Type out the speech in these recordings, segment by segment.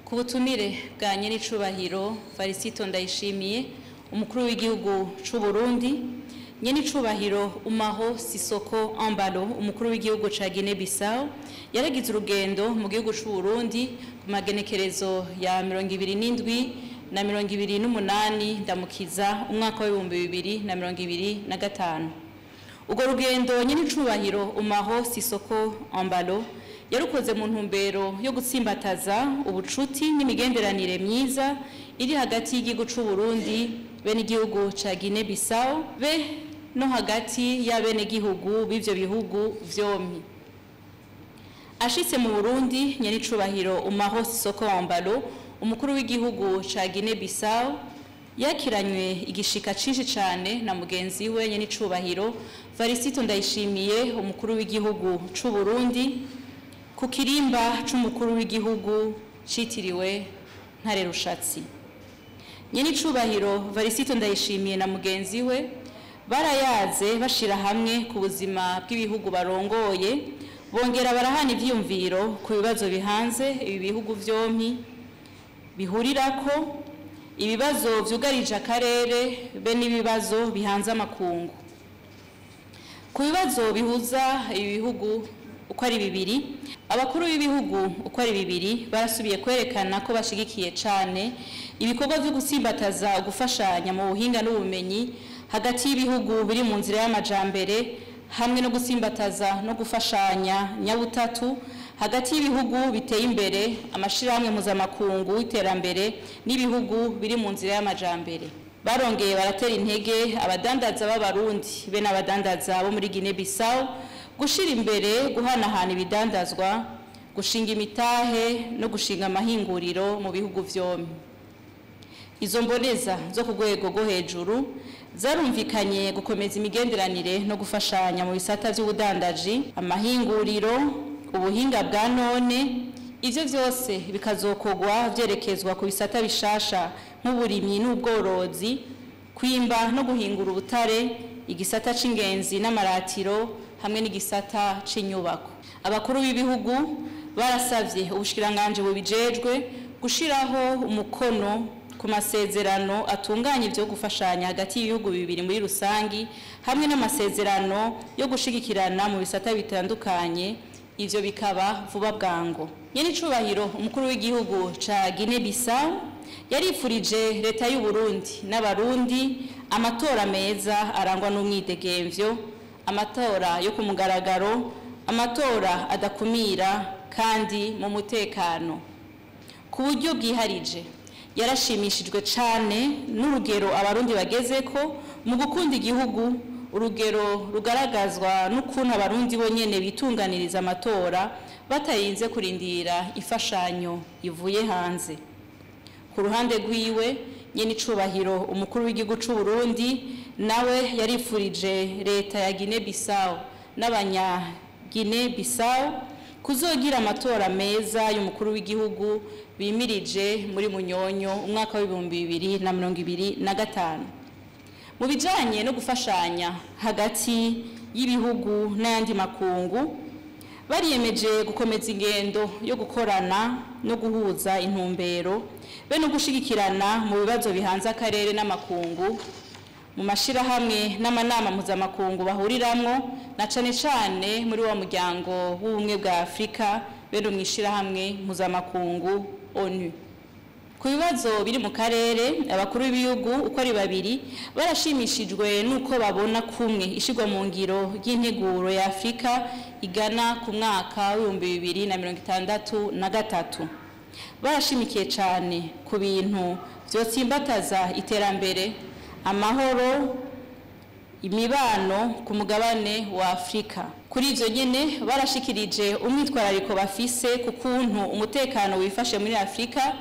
Ku butumire bwa Nyenicubahiro Varisito Ndayishimiye, umukuru w'igihugu c'u Burundi, Nyenicubahiro Umaro Sissoco Embaló, umukuru w'igihugu ca Guinea Bissau, yaragize urugendo mu gihugu c'u Burundi ku magenekerezo ya 27 na 28 Ndamukiza umwaka w'2025. Urwo rugendo Nyenicubahiro Umaro Sissoco Embaló yarukoze mu ntumbero yo gutsimbataza ubucuti n'imigenderanire myiza iri hagati y'igihugu c'u Burundi be n'igihugu ca Guinea Bissau, be no hagati y'abenegihugu b'ivyo bihugu vyompi. Ashitse mu Burundi, Nyenicubahiro Umaro Sissoco Embaló, umukuru w'igihugu ca Guinea Bissau, yakiranywe igishika cinshi cane na mugenzi we Nyenicubahiro Varisito Ndayishimiye, umukuru w'igihugu c'u Burundi, ku kirimba c'umukuru w'igihugu citiriwe Ntare Rushatsi. Nyenicubahiro Varisito Ndayishimiye na mugenzi we barayaze bashira hamwe ku buzima bw'ibihugu barongoye, bongera barahana ivyiyumviro ku bibazo bihanze ibi bihugu vyompi bihurirako, ibibazo vyugarije akarere be n'ibibazo bihanze amakungu. Ku bibazo bihuza ibi bihugu uko ari bibiri, abakuru b'ibihugu uko ari bibiri barasubiye kwerekana ko bashigikiye cane ibikorwa vyo gutsimbataza gufashanya mu buhinga n'ubumenyi hagati y'ibihugu biri mu nzira y'amajambere, hamwe no gutsimbataza no gufashanya nyabutatu hagati y'ibihugu biteye imbere, amashirahamwe mpuzamakungu y'iterambere n'ibihugu biri mu nzira y'amajambere. Barongeye baratera intege abadandaza b'Abarundi be n'abadandaza bo muri Guinea Bissau gushira imbere guhanahana ibidandazwa, gushinga imitahe no gushinga amahinguriro mu bihugu vyompi. Izo mboneza zo ku rwego rwo hejuru zarumvikanye gukomeza imigenderanire no gufashanya mu bisata vy'ubudandaji, amahinguriro, ubuhinga bwa none. Ivyo vyose bikazokorwa vyerekezwa ku bisata bishasha nk'uburimyi n'ubworozi, kwimba no guhingura ubutare, igisata c'ingenzi n'amaratiro hamwe n'igisata c'inyubako. Abakuru b'ibihugu barasavye ubushikiranganji bubijejwe gushiraho umukono ku masezerano atunganya ivyo gufashanya hagati y'ibihugu bibiri muri rusangi, hamwe n'amasezerano yo gushigikirana mu bisata bitandukanye, ivyo bikaba vuba bwango. Nyenicubahiro umukuru w'igihugu ca Guinea Bissau yarifurije leta y'u Burundi n'Abarundi amatora meza arangwa n'umwidegemvyo, amatora yo ku mugaragaro, amatora adakumira kandi mu mutekano. Ku buryo bwiharije yarashimishijwe cane n'urugero Abarundi bagezeko mu gukunda igihugu, urugero rugaragazwa n'ukuntu Abarundi bonyene bitunganiriza amatora batarinze kurindira imfashanyo ivuye hanze. Ku ruhande rwiwe, Nyenicubahiro umukuru w'igihugu c'u Burundi nawe yarifurije leta ya Guinea Bissau n'abanya Guinea Bissau kuzogira amatora meza y'umukuru w'igihugu bimirije muri Munyonyo umwaka w'2025. Mu bijanye no gufashanya hagati y'ibihugu n'ayandi makungu, bariyemeje gukomeza ingendo yo gukorana no guhuza intumbero be no gushigikirana mu bibazo bihanze akarere n'amakungu, mu mashirahamwe n'amanama mpuzamakungu bahuriramwo, na cane cane muri wa muryango w'ubumwe bwa Afrika be no mw'ishirahamwe mpuzamakungu ONU. Ku bibazo biri mu karere, abakuru b'ibihugu uko ari babiri barashimishijwe nuko babona kumwe ishirwa mu ngiro ry'integuro ya Afrika igana ku mwaka w'2063. Barashimikiye cane ku bintu vyotsimbataza iterambere, amahoro, imibano ku mugabane wa Afrika. Kuri ivyo nyene barashikirije umwitwarariko bafise ku kuntu umutekano wifashe muri Afrika,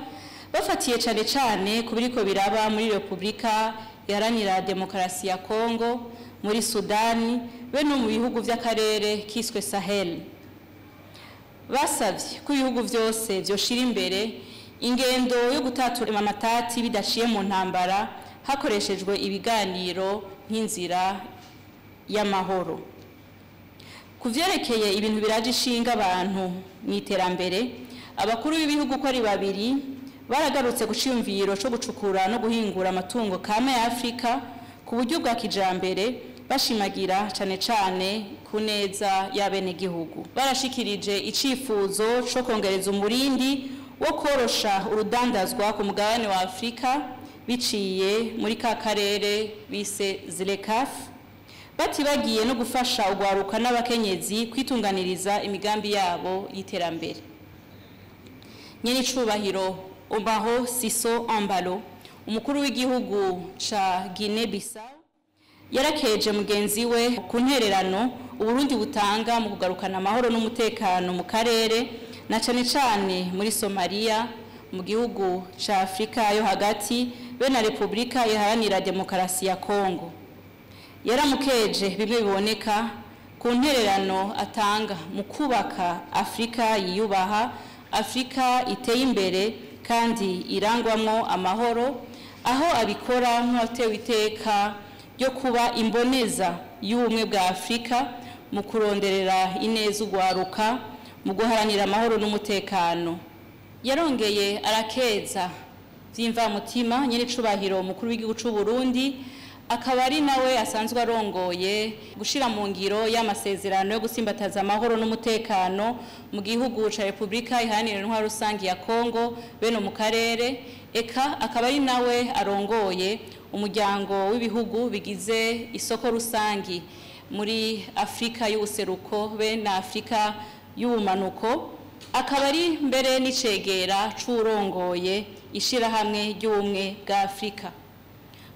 bafatiye cane cane ku biriko biraba muri Republika Iharanira Demokarasi ya Kongo, muri Sudani be no mu bihugu vy'akarere kiswe Sahel. Basavye ko ibihugu vyose vyoshira imbere ingendo yo gutatura amatati bidaciye mu ntambara, hakoreshejwe ibiganiro nk'inzira y'amahoro. Ku vyerekeye ibintu biraje ishinga abantu mw'iterambere, abakuru b'ibihugu uko ari babiri baragarutse ku ciyumviro co gucukura no guhingura amatungo kama ya Afrika ku buryo bwa kijambere, bashimagira cane cane ku neza y'abenegihugu. Barashikirije icifuzo co kongereza umurindi wo korosha urudandazwa ku mugabane wa Afrika biciye muri ka karere bise ZLECAf, batibagiye no gufasha ugwaruka n'abakenyezi kwitunganiriza imigambi yabo y'iterambere. Nyenicubahiro Umaro Sissoco Embaló, umukuru w'igihugu ca Guinea Bissau, yarakeje mugenzi we ku ntererano Uburundi butanga mu kugarukana amahoro n'umutekano mu karere, na cane cane muri Somalia, mu gihugu ca Afrika yo hagati be na Republika Iharanira Demokarasi ya Kongo. Yaramukeje bimwe biboneka ku ntererano atanga mu kubaka Afrika yiyubaha, Afrika iteye imbere kandi irangwamwo amahoro, aho abikora nk'uwatewe iteka ryo kuba imboneza y'ubumwe bwa Afrika mu kuronderera ineza ugwaruka, mu guharanira amahoro n'umutekano. Yarongeye arakeza vy'imvamutima nyenicubahiro umukuru w'igihugu c'u Burundi, akaba ari nawe asanzwe arongoye gushira mu ngiro y'amasezerano yo gusimbataza amahoro n'umutekano mu gihugu ca Republika Iharanira Intwaro Rusangi ya Kongo bene mu karere, eka akaba ari nawe arongoye umuryango w'ibihugu bigize isoko rusangi muri Afrika y'ubuseruko be na Afrika y'ubumanuko, akaba ari mbere n'icegera c'urongoye ishirahamwe ry'ubumwe bwa Afrika.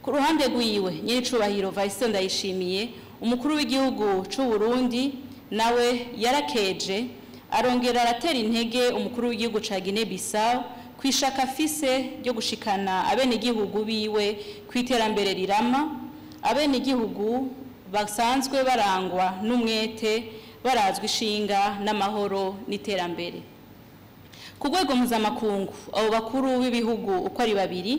Ku ruhande rwiwe, nyenicubahiro Varisito Ndayishimiye, umukuru w'igihugu c'u Burundi, nawe yarakeje arongera aratera intege umukuru w'igihugu ca Guinea Bissau kwishaka afise ryo gushikana abenegihugu biwe kw'iterambere rirama, abenegihugu basanzwe barangwa n'umwete, barazwa ishinga n'amahoro n'iterambere. Ku rwego mpuzamakungu, abo bakuru b'ibihugu uko ari babiri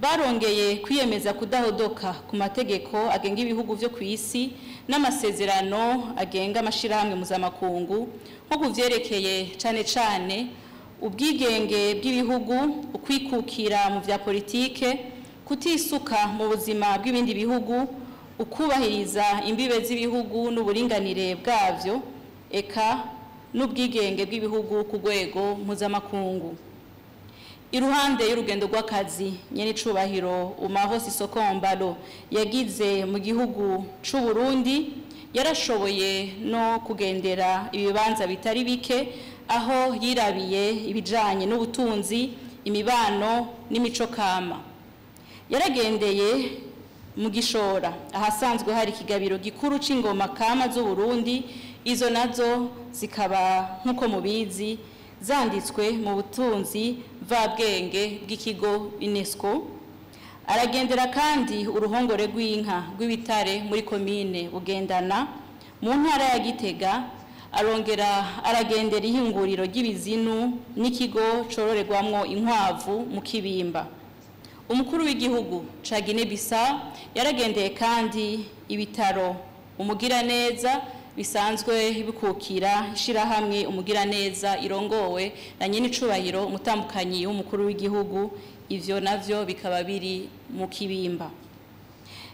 barongeye kwiyemeza kudahodoka ku mategeko agenga ibihugu vyo kw'isi n'amasezerano agenga amashirahamwe mpuzamakungu, nko kuvyerekeye cane cane ubwigenge bw'ibihugu, ukwikukira mu vya politike, kutisuka mu buzima bw'ibindi bihugu, ukubahiriza imbibe z'ibihugu n'uburinganire bwavyo, eka n'ubwigenge bw'ibihugu ku rwego mpuzamakungu. Iruhande y'urugendo rw'akazi nyenicubahiro Umaro Sissoco Embaló yagize mu gihugu c'u Burundi, yarashoboye no kugendera ibibanza bitari bike aho yirabiye ibijanye n'ubutunzi, imibano n'imico kama. Yaragendeye mu Gishora ahasanzwe hari ikigabiro gikuru c'ingoma kama z'u Burundi, izo nazo zikaba nk'uko mubizi zanditswe mu butunzi mvabwenge bw'ikigo UNESCO. Aragendera kandi uruhongore rw'inka rw'ibitare muri komine Bugendana mu ntara ya Gitega, arongera aragendera ihinguriro ry'ibizinu n'ikigo cororerwamwo inkwavu mu Kibimba. Umukuru w'igihugu ca Guinea Bissau yaragendeye kandi ibitaro Umugiraneza bisanzwe bikukira ishirahamwe Umugiraneza irongowe na nyenicubahiro umutambukanyi w'umukuru w'igihugu, ivyo navyo bikaba biri mu Kibimba.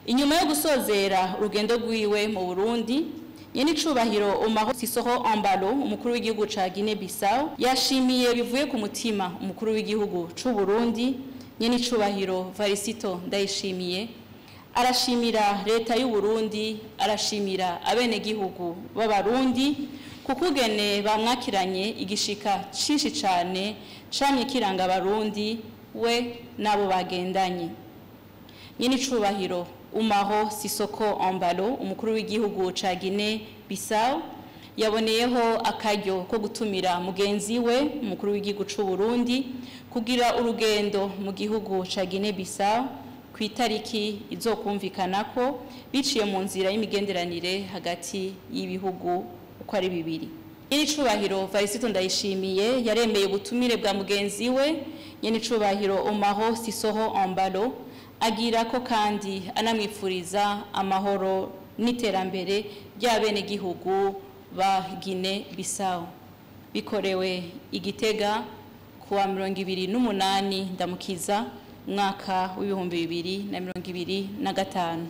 Inyuma yo gusozera urugendo rwiwe mu Burundi, nyenicubahiro Umaro Sissoco Embaló, umukuru w'igihugu ca Guinea Bissau, yashimiye bivuye ku mutima umukuru w'igihugu c'u Burundi nyenicubahiro Varisito Ndayishimiye, arashimira leta y'u Burundi, arashimira abenegihugu b'Abarundi kukugene bamwakiranye igishika cinshi cane camye kiranga Abarundi we nabo bagendanye. Nyenicubahiro Umaro Sissoco Embaló, umukuru w'igihugu ca Guinea Bissau, yaboneyeho akaryo ko gutumira mugenzi we umukuru w'igihugu c'u Burundi kugira urugendo mu gihugu ca Guinea Bissau kw'itariki izokumvikanako biciye mu nzira y'imigenderanire hagati y'ibihugu uko ari bibiri. Nyenicubahiro Varisito Ndayishimiye yaremeye ubutumire bwa mugenzi we nyenicubahiro Umaro Sissoco Embaló, agira ko kandi anamwifuriza amahoro n'iterambere ry'abenegihugu ba Guinea Bissau. Bikorewe i Gitega kuwa 28 Ndamukiza umwaka w'2025.